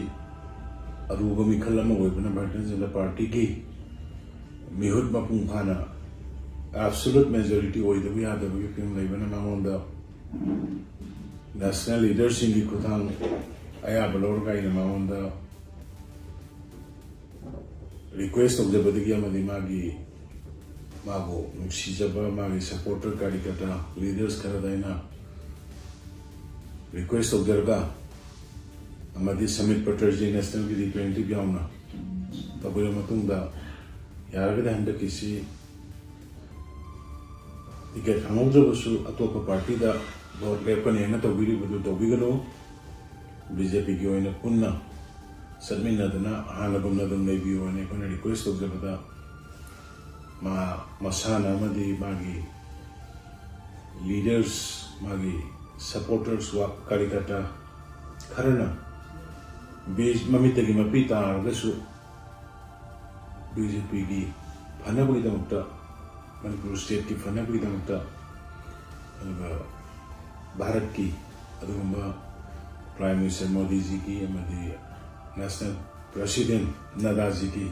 ꯑꯔꯨꯕ ꯃꯤꯈꯜ ꯑꯃ ꯑꯣꯏꯕꯅ ꯚꯥꯔꯇꯤꯌ ꯖꯅꯇꯥ ꯄꯥꯔꯇꯤꯒꯤ ꯃꯤꯍꯨꯠ ꯃꯄꯨꯡ ꯐꯥꯅ ꯑꯦꯕꯁꯣꯂꯨꯠ ꯃꯦꯖꯣꯔꯤꯇꯤ ꯑꯣꯏꯗꯕ ꯌꯥꯗꯕꯒꯤ ꯐꯤꯕꯝ ꯂꯩꯕꯅ ꯃꯉꯣꯟꯗ ꯅꯦꯁꯅꯦꯜ ꯂꯤꯗꯔꯁꯤꯡꯒꯤ ꯈꯨꯠꯊꯥꯡ ꯑꯌꯥꯕ ꯂꯧꯔꯒ ꯑꯩꯅ ꯃꯉꯣꯟꯗ ꯔꯤꯀ꯭ꯋꯦꯁ ꯇꯧꯖꯕꯗꯒꯤ ꯑꯃꯗꯤ ꯃꯥꯒꯤ ꯃꯥꯕꯨ ꯅꯨꯡꯁꯤꯖꯕ ꯃꯥꯒꯤ ꯁꯄꯣꯔꯇꯔ ꯀꯥꯔꯤꯀꯇꯥ ꯂꯤꯗꯔꯁ ꯈꯔꯗ ꯑꯩꯅ ꯔꯤꯀ꯭ꯋꯦꯁ ꯇꯧꯖꯔꯒ ꯑꯃꯗꯤ ꯁꯃꯤꯠ ꯄꯇꯔꯖꯤ ꯅꯦꯁꯅꯦꯜꯒꯤ ꯔꯤꯄ꯭ꯔꯦꯖꯦꯟꯇꯦꯇꯤꯚ ꯌꯥꯎꯅ ꯇꯧꯕꯤꯔꯕ ꯃꯇꯨꯡꯗ ꯌꯥꯔꯒꯗꯤ ꯍꯟꯗꯛꯀꯤꯁꯤ ꯇꯤꯀꯦꯠ ꯐꯪꯍꯧꯗ꯭ꯔꯕꯁꯨ ꯑꯇꯣꯞꯄ ꯄꯥꯔꯇꯤꯗ ꯚꯣꯠ ꯂꯦꯞꯀꯅꯤ ꯍꯥꯏꯅ ꯇꯧꯕꯤꯔꯤꯕꯗꯨ ꯇꯧꯕꯤꯒꯅꯨ꯫ ꯕꯤ ꯖꯦ ꯄꯤꯒꯤ ꯑꯣꯏꯅ ꯄꯨꯟꯅ ꯆꯠꯃꯤꯟꯅꯗꯅ ꯍꯥꯟꯅꯒꯨꯝꯅ ꯑꯗꯨꯝ ꯂꯩꯕꯤꯌꯨ ꯍꯥꯏꯅ ꯑꯩꯈꯣꯏꯅ ꯔꯤꯀ꯭ꯋꯦꯁ ꯇꯧꯖꯕꯗ ꯃꯥ ꯃꯁꯥꯅ ꯑꯃꯗꯤ ꯃꯥꯒꯤ ꯂꯤꯗꯔꯁ ꯃꯥꯒꯤ ꯁꯄꯣꯔꯇꯔꯁ ꯀꯥꯔꯤꯀꯇꯥ ꯈꯔꯅ ꯃꯃꯤꯠꯇꯒꯤ ꯃꯄꯤ ꯇꯥꯔꯒꯁꯨ ꯕꯤ ꯖꯦ ꯄꯤꯒꯤ ꯐꯅꯕꯒꯤꯗꯃꯛꯇ ꯃꯅꯤꯄꯨꯔ ꯁ꯭ꯇꯦꯠꯀꯤ ꯐꯅꯕꯒꯤꯗꯃꯛꯇ ꯑꯗꯨꯒ ꯚꯥꯔꯠꯀꯤ ꯑꯗꯨꯒꯨꯝꯕ ꯄ꯭ꯔꯥꯏꯝ ꯃꯤꯅꯤꯁꯇꯔ ꯃꯣꯗꯤꯖꯤꯒꯤ ꯑꯃꯗꯤ ꯅꯦꯁꯅꯦꯜ ꯄ꯭ꯔꯁꯤꯗꯦꯟ ꯅꯗꯥꯖꯤꯒꯤ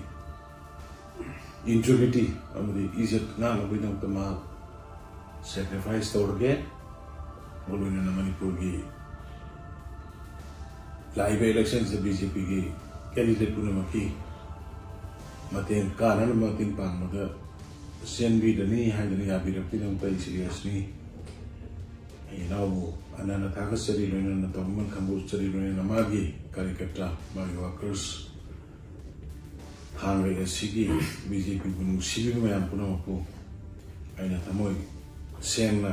ꯏꯟꯇ꯭ꯔꯤꯒ꯭ꯔꯤꯇꯤ ꯑꯃꯗꯤ ꯏꯖꯠ ꯉꯥꯛꯅꯕꯒꯤꯗꯃꯛꯇ ꯃꯍꯥꯛ ꯁꯦꯀ꯭ꯔꯤꯐꯥꯏꯁ ꯇꯧꯔꯒꯦ꯫ ꯃꯔꯨꯑꯣꯏꯅ ꯃꯅꯤꯄꯨꯔꯒꯤ ꯂꯥꯛꯏꯕ ꯏꯂꯦꯛꯁꯟꯁꯤꯗ ꯕꯤ ꯖꯦ ꯄꯤꯒꯤ ꯀꯦꯟꯗꯤꯗꯦꯠ ꯄꯨꯝꯅꯃꯛꯀꯤ ꯃꯇꯦꯡ ꯀꯥꯅꯅꯕ ꯃꯇꯦꯡ ꯄꯥꯡꯕꯗ ꯆꯦꯟꯕꯤꯔꯅꯤ ꯍꯥꯏꯗꯨꯅ ꯌꯥꯕꯤꯔꯛꯄꯒꯤꯗꯃꯛꯇ ꯑꯩ ꯁꯤꯔꯤꯌꯁꯅꯤ꯫ ꯑꯩ ꯏꯅꯥꯎꯕꯨ ꯑꯅꯥꯅ ꯊꯥꯒꯠꯆꯔꯤ, ꯂꯣꯏꯅꯅ ꯇꯧꯃꯟ ꯈꯪꯕꯨ ꯆꯔꯤ, ꯂꯣꯏꯅꯅ ꯃꯥꯒꯤ ꯀꯥꯔꯤꯀꯇꯥ ꯃꯥꯒꯤ ꯋꯥꯀꯔꯁ ꯊꯥꯡꯒꯩ ꯑꯁꯤꯒꯤ ꯕꯤ ꯖꯦ ꯄꯤꯕꯨ ꯅꯨꯡꯁꯤꯕꯤꯕ ꯃꯌꯥꯝ ꯄꯨꯝꯅꯃꯛꯄꯨ ꯑꯩꯅ ꯊꯃꯣꯏ ꯁꯦꯡꯅ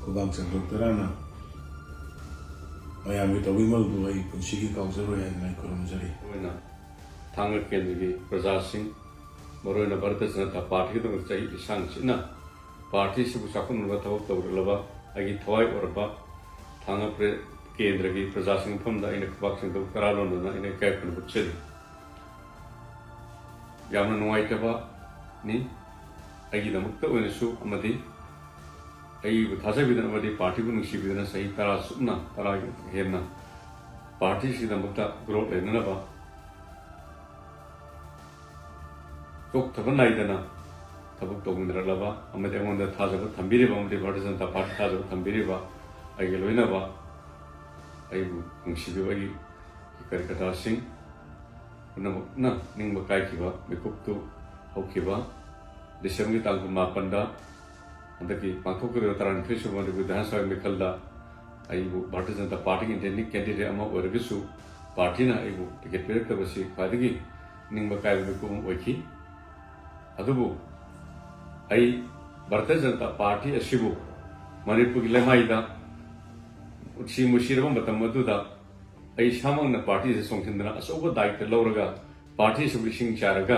ꯈꯨꯕꯥꯛ ꯆꯟꯗꯣꯛꯇꯔꯥꯅ ꯃꯌꯥꯝꯒꯤ ꯇꯧꯕꯤꯃꯜꯗꯨ ꯑꯩ ꯄꯨꯟꯁꯤꯒꯤ ꯀꯥꯎꯖꯔꯣꯏ ꯍꯥꯏꯗꯅ ꯑꯩ ꯈꯨꯔꯨꯝꯖꯔꯤ꯫ ꯑꯣꯏꯅ ꯊꯥꯡꯒ ꯀꯦꯟꯗ꯭ꯔꯒꯤ ꯄ꯭ꯔꯖꯥꯁꯤꯡ, ꯃꯔꯨꯑꯣꯏꯅ ꯚꯥꯔꯇꯤꯌ ꯖꯅꯇꯥ ꯄꯥꯔꯇꯤꯒꯤꯗꯃꯛ ꯆꯍꯤ ꯂꯤꯁꯥꯡ ꯆꯤꯠꯅ ꯄꯥꯔꯇꯤꯁꯤꯕꯨ ꯆꯥꯎꯈꯠꯅꯕ ꯊꯕꯛ ꯇꯧꯔꯛꯂꯕ ꯑꯩꯒꯤ ꯊꯋꯥꯏ ꯑꯣꯏꯔꯕ ꯊꯥꯡꯒ ꯄ꯭ꯔꯦ-, ꯀꯦꯟꯗ꯭ꯔꯒꯤ ꯄ꯭ꯔꯖꯥꯁꯤꯡꯒꯤ ꯃꯐꯝꯗ ꯑꯩꯅ ꯈꯨꯕꯥꯛ ꯆꯟꯗꯣꯛ ꯇꯔꯥ ꯂꯣꯟꯗꯨꯅ ꯑꯩꯅ ꯏꯀꯥꯏ ꯈꯨꯝꯅꯕ ꯎꯠꯆꯔꯤ꯫ ꯌꯥꯝꯅ ꯅꯨꯡꯉꯥꯏꯇꯕꯅꯤ꯫ ꯑꯩꯒꯤꯗꯃꯛꯇ ꯑꯣꯏꯅꯁꯨ ꯑꯃꯗꯤ ꯑꯩꯕꯨ ꯊꯥꯖꯕꯤꯗꯨꯅ ꯑꯃꯗꯤ ꯄꯥꯔꯇꯤꯕꯨ ꯅꯨꯡꯁꯤꯕꯤꯗꯨꯅ ꯆꯍꯤ ꯇꯔꯥ ꯆꯨꯞꯅ, ꯇꯔꯥꯒꯤ ꯍꯦꯟꯅ ꯄꯥꯔꯇꯤꯁꯤꯒꯤꯗꯃꯛꯇ ꯒ꯭ꯔꯣꯠ ꯂꯩꯅꯅꯕ ꯆꯣꯛꯊꯕ ꯅꯥꯏꯗꯅ ꯊꯕꯛ ꯇꯧꯃꯤꯟꯅꯔꯛꯂꯕ ꯑꯃꯗꯤ ꯑꯩꯉꯣꯟꯗ ꯊꯥꯖꯕ ꯊꯝꯕꯤꯔꯤꯕ ꯑꯃꯗꯤ ꯚꯥꯔꯇꯤꯌ ꯖꯅꯇꯥ ꯄꯥꯔꯇꯤ ꯊꯥꯖꯕ ꯊꯝꯕꯤꯔꯤꯕ ꯑꯩꯒꯤ ꯂꯣꯏꯅꯕ, ꯑꯩꯕꯨ ꯅꯨꯡꯁꯤꯕꯤꯕ ꯑꯩꯒꯤ ꯀꯥꯔꯌꯀꯔꯇꯥꯁꯤꯡ ꯄꯨꯝꯅꯃꯛꯅ ꯅꯤꯡꯕ ꯀꯥꯏꯈꯤꯕ ꯃꯤꯀꯨꯞꯇꯨ ꯍꯧꯈꯤꯕ ꯗꯤꯁꯦꯝꯕꯔꯒꯤ ꯇꯥꯡ ꯀꯨꯟꯃꯥꯄꯟꯗ ꯍꯟꯗꯛꯀꯤ ꯄꯥꯡꯊꯣꯛꯀꯗꯧꯔꯤꯕ ꯇꯔꯥꯅꯤꯊꯣꯏ ꯁꯨꯕ ꯃꯅꯤꯄꯨꯔ ꯕꯤꯙꯥꯟ ꯁꯚꯥꯒꯤ ꯃꯤꯈꯜꯗ ꯑꯩꯕꯨ ꯚꯥꯔꯇꯤꯌ ꯖꯅꯇꯥ ꯄꯥꯔꯇꯤꯒꯤ ꯏꯟꯗꯤꯄꯦꯟꯗꯦꯟ ꯀꯦꯟꯗꯤꯗꯦꯠ ꯑꯃ ꯑꯣꯏꯔꯒꯁꯨ ꯄꯥꯔꯇꯤꯅ ꯑꯩꯕꯨ ꯇꯤꯀꯦꯠ ꯄꯤꯔꯛꯇꯕꯁꯤ ꯈ꯭ꯋꯥꯏꯗꯒꯤ ꯅꯤꯡꯕ ꯀꯥꯏꯕ ꯃꯤꯀꯨꯞ ꯑꯃ ꯑꯣꯏꯈꯤ꯫ ꯑꯗꯨꯕꯨ ꯑꯩ ꯚꯥꯔꯇꯤꯌ ꯖꯅꯇꯥ ꯄꯥꯔꯇꯤ ꯑꯁꯤꯕꯨ ꯃꯅꯤꯄꯨꯔꯒꯤ ꯂꯩꯃꯥꯏꯗ ꯎꯠꯁꯤ ꯃꯨꯁꯤꯔꯕ ꯃꯇꯝ ꯑꯗꯨꯗ ꯑꯩ ꯏꯁꯥꯃꯛꯅ ꯄꯥꯔꯇꯤꯁꯤꯗ ꯆꯣꯡꯁꯤꯟꯗꯨꯅ ꯑꯆꯧꯕ ꯗꯥꯌꯤꯠꯇ ꯂꯧꯔꯒ ꯄꯥꯔꯇꯤ ꯑꯁꯤꯕꯨ ꯏꯁꯤꯡ ꯆꯥꯏꯔꯒ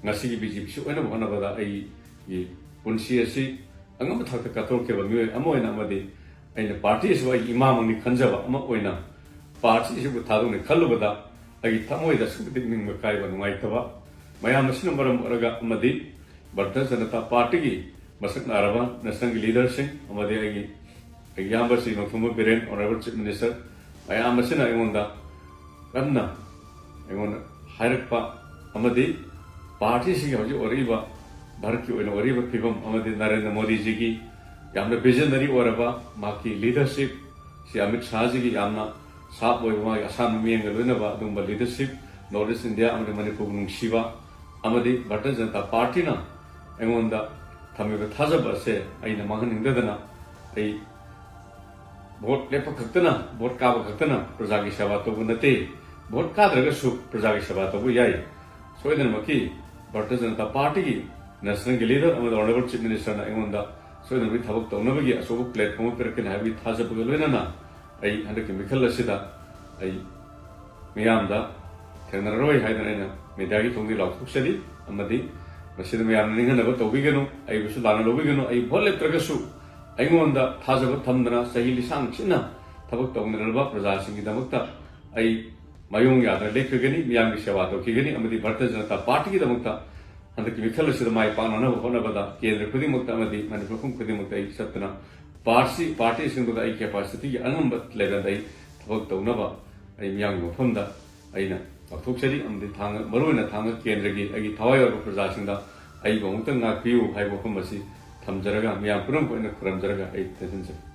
ꯉꯁꯤꯒꯤ ꯕꯤ ꯖꯦ ꯄꯤꯁꯤ ꯑꯣꯏꯅꯕ ꯍꯣꯠꯅꯕꯗ ꯑꯩꯒꯤ ꯄꯨꯟꯁꯤ ꯑꯁꯤ ꯑꯉꯝꯕ ꯊꯥꯛꯇ ꯀꯠꯊꯣꯛꯈꯤꯕ ꯃꯤꯑꯣꯏ ꯑꯃ ꯑꯣꯏꯅ ꯑꯃꯗꯤ ꯑꯩꯅ ꯄꯥꯔꯇꯤ ꯑꯁꯤꯕꯨ ꯑꯩꯒꯤ ꯏꯃꯥꯃꯛꯅꯤ ꯈꯟꯖꯕ ꯑꯃ ꯑꯣꯏꯅ ꯄꯥꯔꯇꯤ ꯑꯁꯤꯕꯨ ꯊꯥꯗꯣꯛꯅꯤ ꯈꯜꯂꯨꯕꯗ ꯑꯩꯒꯤ ꯊꯃꯣꯏꯗ ꯑꯁꯨꯛꯀꯤ ꯃꯇꯤꯛ ꯅꯤꯡꯕ ꯀꯥꯏꯕ, ꯅꯨꯡꯉꯥꯏꯇꯕ ꯃꯌꯥꯝ ꯑꯁꯤꯅ ꯃꯔꯝ ꯑꯣꯏꯔꯒ ꯑꯃꯗꯤ ꯚꯥꯔꯇꯤꯌ ꯖꯅꯇꯥ ꯄꯥꯔꯇꯤꯒꯤ ꯃꯁꯛ ꯅꯥꯏꯔꯕ ꯅꯦꯁꯅꯦꯜꯒꯤ ꯂꯤꯗꯔꯁꯤꯡ ꯑꯃꯗꯤ ꯑꯩꯒꯤ, ꯑꯩꯒꯤ ꯏꯌꯥꯝꯕ Shri Nongthombam Biren, honourable chief minister, ꯃꯌꯥꯝ ꯑꯁꯤꯅ ꯑꯩꯉꯣꯟꯗ ꯀꯟꯅ ꯑꯩꯉꯣꯟꯗ ꯍꯥꯏꯔꯛꯄ ꯑꯃꯗꯤ ꯄꯥꯔꯇꯤꯁꯤꯒꯤ ꯍꯧꯖꯤꯛ ꯑꯣꯏꯔꯛꯏꯕ, ꯚꯥꯔꯠꯀꯤ ꯑꯣꯏꯅ ꯑꯣꯏꯔꯛꯏꯕ ꯐꯤꯕꯝ ꯑꯃꯗꯤ ꯅꯔꯦꯟꯗ꯭ꯔ ꯃꯣꯗꯤꯖꯤꯒꯤ ꯌꯥꯝꯅ ꯚꯤꯖꯅꯔꯤ ꯑꯣꯏꯔꯕ ꯃꯍꯥꯛꯀꯤ ꯂꯤꯗꯔꯁꯤꯞ, ꯁ꯭ꯔꯤ ꯑꯃꯤꯠ ꯁꯥꯍꯖꯤꯒꯤ ꯌꯥꯝꯅ ꯁꯥꯞ ꯑꯣꯏꯕ ꯃꯥꯒꯤ ꯑꯁꯥꯟꯕ ꯃꯤꯠꯌꯦꯡꯒ ꯂꯣꯏꯅꯕ ꯑꯗꯨꯒꯨꯝꯕ ꯂꯤꯗꯔꯁꯤꯞ, ꯅꯣꯔꯠ ꯏꯁ ꯏꯟꯗꯤꯌꯥ ꯑꯃꯗꯤ ꯃꯅꯤꯄꯨꯔꯕꯨ ꯅꯨꯡꯁꯤꯕ ꯑꯃꯗꯤ ꯚꯥꯔꯇꯤꯌ ꯖꯅꯇꯥ ꯄꯥꯔꯇꯤꯅ ꯑꯩꯉꯣꯟꯗ ꯊꯝꯃꯤꯕ ꯊꯥꯖꯕ ꯑꯁꯦ ꯑꯩꯅ ꯃꯥꯡꯍꯟꯅꯤꯡꯗꯗꯅ ꯑꯩ ꯚꯣꯠ ꯂꯦꯞꯄ ꯈꯛꯇꯅ, ꯚꯣꯠ ꯀꯥꯕ ꯈꯛꯇꯅ ꯄ꯭ꯔꯖꯥꯒꯤ ꯁꯦꯕꯥ ꯇꯧꯕ ꯅꯠꯇꯦ, ꯚꯣꯠ ꯀꯥꯗ꯭ꯔꯒꯁꯨ ꯄ꯭ꯔꯖꯥꯒꯤ ꯁꯦꯕꯥ ꯇꯧꯕ ꯌꯥꯏ꯫ ꯁꯣꯏꯗꯅꯃꯛꯀꯤ ꯚꯥꯔꯇꯤꯌ ꯖꯅꯇꯥ ꯄꯥꯔꯇꯤꯒꯤ ꯅꯦꯁꯅꯦꯜꯒꯤ ꯂꯤꯗꯔ ꯑꯃꯗꯤ ꯑꯣꯅꯔꯦꯕꯜ ꯆꯤꯐ ꯃꯤꯅꯤꯁꯇꯔꯅ ꯑꯩꯉꯣꯟꯗ ꯁꯣꯏꯗꯅꯃꯛꯀꯤ ꯊꯕꯛ ꯇꯧꯅꯕꯒꯤ ꯑꯆꯧꯕ ꯄ꯭ꯂꯦꯠꯐꯣꯔꯝ ꯑꯃ ꯄꯤꯔꯛꯀꯅꯤ ꯍꯥꯏꯕꯒꯤ ꯊꯥꯖꯕꯒ ꯂꯣꯏꯅꯅ ꯑꯩ ꯍꯟꯗꯛꯀꯤ ꯃꯤꯈꯜ ꯑꯁꯤꯗ ꯑꯩ ꯃꯤꯌꯥꯝꯗ ꯊꯦꯡꯅꯔꯔꯣꯏ ꯍꯥꯏꯗꯅ ꯑꯩꯅ ꯃꯦꯗꯤꯌꯥꯒꯤ ꯊꯣꯡꯗꯒꯤ ꯂꯥꯎꯊꯣꯛꯆꯔꯤ꯫ ꯑꯃꯗꯤ ꯃꯁꯤꯗ ꯃꯌꯥꯝꯅ ꯅꯤꯡꯍꯟꯅꯕ ꯇꯧꯕꯤꯒꯅꯨ, ꯑꯩꯕꯨꯁꯨ ꯂꯥꯟꯅ ꯂꯧꯕꯤꯒꯅꯨ꯫ ꯑꯩ ꯚꯣꯠ ꯂꯦꯞꯇ꯭ꯔꯒꯁꯨ ꯑꯩꯉꯣꯟꯗ ꯊꯥꯖꯕ ꯊꯝꯗꯅ ꯆꯍꯤ ꯂꯤꯁꯥꯡ ꯁꯤꯠꯅ ꯊꯕꯛ ꯇꯧꯃꯤꯟꯅꯔꯕ ꯄ꯭ꯔꯖꯥꯁꯤꯡꯒꯤꯗꯃꯛꯇ ꯑꯩ ꯃꯥꯏꯌꯣꯡ ꯌꯥꯗꯅ ꯂꯦꯞꯈꯤꯒꯅꯤ, ꯃꯤꯌꯥꯝꯒꯤ ꯁꯦꯕꯥ ꯇꯧꯈꯤꯒꯅꯤ ꯑꯃꯗꯤ ꯚꯥꯔꯇꯤꯌ ꯖꯅꯇꯥ ꯄꯥꯔꯇꯤꯒꯤꯗꯃꯛꯇ ꯍꯟꯗꯛꯀꯤ ꯃꯤꯈꯜ ꯑꯁꯤꯗ ꯃꯥꯏ ꯄꯥꯛꯅꯅꯕ ꯍꯣꯠꯅꯕꯗ ꯀꯦꯟꯗ꯭ꯔ ꯈꯨꯗꯤꯡꯃꯛꯇ ꯑꯃꯗꯤ ꯃꯅꯤꯄꯨꯔ ꯃꯐꯝ ꯈꯨꯗꯤꯡꯃꯛꯇ ꯑꯩ ꯆꯠꯇꯨꯅ ꯄꯥꯔꯇꯤ, ꯄꯥꯔꯇꯤ ꯑꯁꯤꯒꯨꯝꯕꯗ ꯑꯩ ꯀꯦꯄꯥꯁꯤꯇꯤꯒꯤ ꯑꯉꯝꯕ ꯂꯦꯚꯦꯜꯗ ꯑꯩ ꯊꯕꯛ ꯇꯧꯅꯕ ꯑꯩ ꯃꯤꯌꯥꯝꯒꯤ ꯃꯐꯝꯗ ꯑꯩꯅ ꯂꯥꯎꯊꯣꯛꯆꯔꯤ꯫ ꯑꯃꯗꯤ ꯊꯥꯡꯒ, ꯃꯔꯨꯑꯣꯏꯅ ꯊꯥꯡꯒ ꯀꯦꯟꯗ꯭ꯔꯒꯤ ꯑꯩꯒꯤ ꯊꯋꯥꯏ ꯌꯥꯎꯕ ꯄ꯭ꯔꯖꯥꯁꯤꯡꯗ ꯑꯩꯕꯨ ꯑꯃꯨꯛꯇꯪ ꯉꯥꯛꯄꯤꯌꯨ ꯍꯥꯏꯕ ꯋꯥꯐꯝ ꯑꯁꯤ ꯊꯝꯖꯔꯒ, ꯃꯌꯥꯝ ꯄꯨꯝꯅꯃꯛꯄꯨ ꯑꯩꯅ ꯈꯨꯔꯨꯝꯖꯔꯒ ꯑꯩ ꯇꯦꯟꯁꯤꯟꯖꯔꯦ꯫